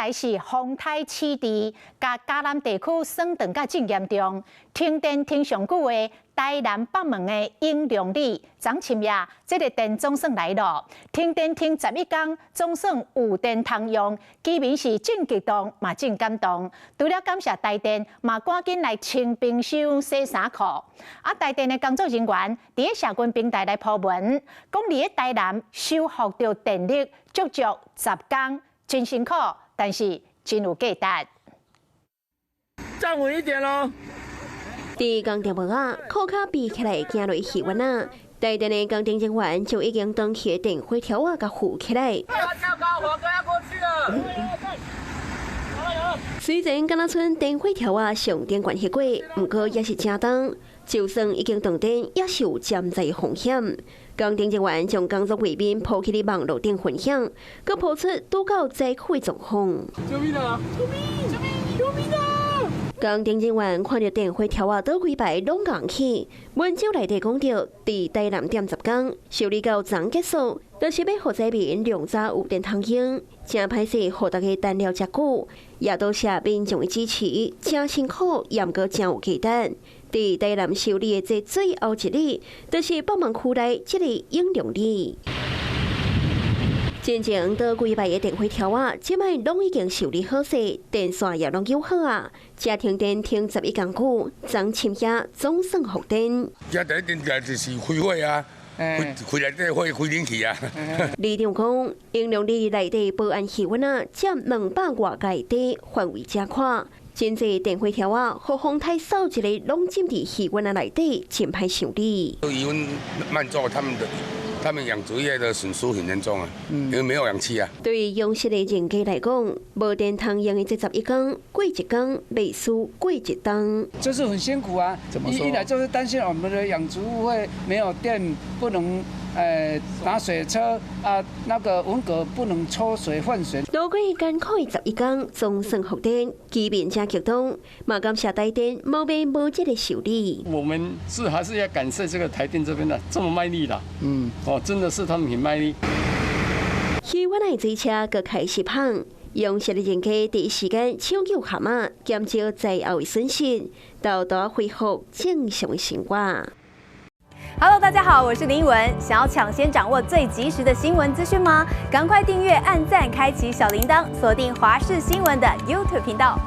來是風颱刺治，共嘉南地區損斷甲真嚴重，停電停上久的台南北門的永隆里，昨深夜這個電總算來咯，停電停11工，總算有電通用，居民是真激動嘛真感動。除了感謝台電，嘛趕緊來清冰箱、洗衫褲。啊，台電的工作人員佇咧社群平台來 po 文，講佇咧台南修復著電力，足足10工，真辛苦，但是真有價值。站穩一點囉。佇工廠門仔，褲跤飛起來，行落魚塭仔，台電的工程人員就已經斷去的電火條仔共扶起來。跳高，黃哥要過去了。雖然敢若賰電火條仔上頂懸彼過，毋過也是誠重，就算已經斷電，也是有潛在風險。工程人員將工作畫面 po 去佇網路頂分享，閣 po 出拄到災區的狀況。救命啊！救命！救命！救命啊！工程人員看著電火條仔倒規排攏尪去，文章內底講著，佇台南踮10工，修理到昨結束，就是欲予災民良早有電通用，誠歹勢予大家等了遮久，也多謝民眾的支持，誠辛苦，也毋過誠有價值。佇台南修理的這最後一日，就是幫忙區內這個永隆里。之前倒規排的電火條仔，這擺攏已經修理好勢，電線也攏糾好啊。這停電停11工久，昨深夜總算復電。這第一電就是開火啊，開開內底火開冷氣啊。里長講，永隆里內底保安魚塭仔佔200外甲地，範圍誠闊。真濟電火條仔，予風颱掃一下，攏浸佇魚塭仔內底，真歹修理。魚塭慢做他們的。他們養殖業的損失很嚴重啊，因為沒有氧氣啊。對於養殖的人家來講，無電通用的這11工，過一工袂輸過一冬。就是很辛苦啊，一來就是擔心我們的養殖戶會沒有電，不能打水車啊，那個文蛤不能抽水換水。度過艱苦的十一工，總算復電，居民誠激動，嘛感謝台電無微無節的修理。我們是還是要感謝這個台電這邊的這麼賣力的，哦，真的是他們很賣力。魚塭仔的水車閣開始芳，養殖的人家第一時間搶救蛤蟆，減少災後的損失，到達恢復正常的生活。 Hello，大家好，我是林文。想要搶先掌握最及時的新聞資訊嗎？趕快訂閱、按讚、開啟小鈴鐺，鎖定華視新聞的 YouTube 頻道。